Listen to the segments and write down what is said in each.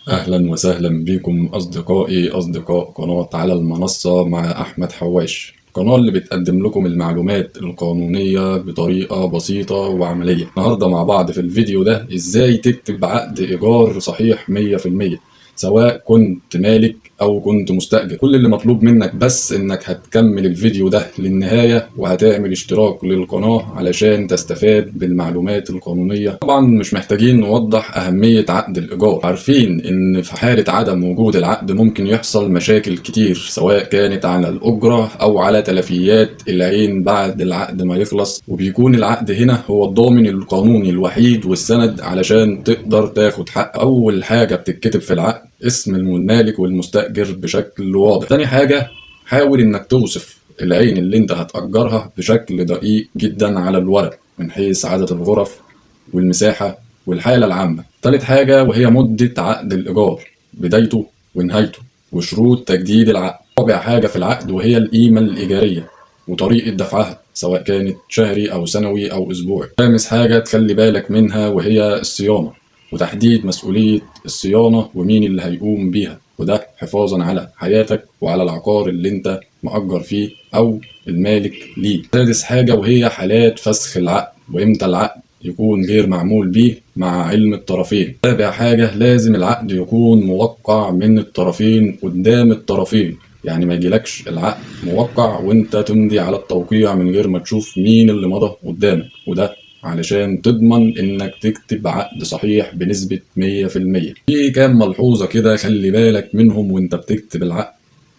أهلا وسهلا بكم أصدقائي أصدقاء قناة على المنصة مع أحمد حواش، القناة اللي بتقدم لكم المعلومات القانونية بطريقة بسيطة وعملية. النهاردة مع بعض في الفيديو ده إزاي تكتب عقد إيجار صحيح 100%، سواء كنت مالك أو كنت مستأجر. كل اللي مطلوب منك بس إنك هتكمل الفيديو ده للنهاية وهتعمل اشتراك للقناة علشان تستفاد بالمعلومات القانونية. طبعا مش محتاجين نوضح أهمية عقد الإيجار، عارفين إن في حالة عدم وجود العقد ممكن يحصل مشاكل كتير، سواء كانت على الأجرة أو على تلفيات العين بعد العقد ما يخلص، وبيكون العقد هنا هو الضامن القانوني الوحيد والسند علشان تقدر تاخد حق. أول حاجة بتتكتب في العقد اسم المالك والمستأجر بشكل واضح. تاني حاجة، حاول انك توصف العين اللي انت هتأجرها بشكل دقيق جدا على الورق، من حيث عدد الغرف والمساحة والحالة العامة. تالت حاجة وهي مدة عقد الإيجار، بدايته ونهايته وشروط تجديد العقد. رابع حاجة في العقد وهي القيمة الإيجارية وطريقة دفعها، سواء كانت شهري أو سنوي أو أسبوعي. خامس حاجة تخلي بالك منها وهي الصيانة وتحديد مسؤولية الصيانة ومين اللي هيقوم بيها، وده حفاظا على حياتك وعلى العقار اللي انت مأجر فيه أو المالك ليه. سادس حاجة وهي حالات فسخ العقد وإمتى العقد يكون غير معمول بيه مع علم الطرفين. سابع حاجة، لازم العقد يكون موقع من الطرفين قدام الطرفين، يعني ما يجيلكش العقد موقع وانت تمضي على التوقيع من غير ما تشوف مين اللي مضى قدامك، وده علشان تضمن انك تكتب عقد صحيح بنسبة 100%. في كام ملحوظة كده خلي بالك منهم وانت بتكتب العقد،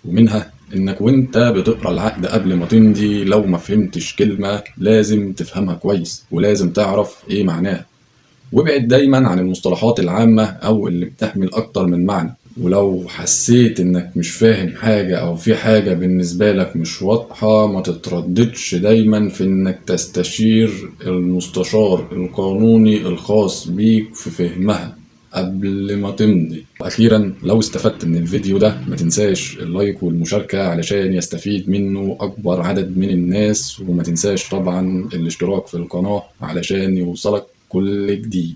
ومنها انك وانت بتقرا العقد قبل ما تمضي لو ما فهمتش كلمة لازم تفهمها كويس ولازم تعرف ايه معناها، وابعد دايما عن المصطلحات العامة او اللي بتحمل اكتر من معنى. ولو حسيت انك مش فاهم حاجة او في حاجة بالنسبة لك مش واضحة، ما تترددش دايما في انك تستشير المستشار القانوني الخاص بيك في فهمها قبل ما تمضي. واخيرا لو استفدت من الفيديو ده ما تنساش اللايك والمشاركة علشان يستفيد منه اكبر عدد من الناس، وما تنساش طبعا الاشتراك في القناة علشان يوصلك كل جديد.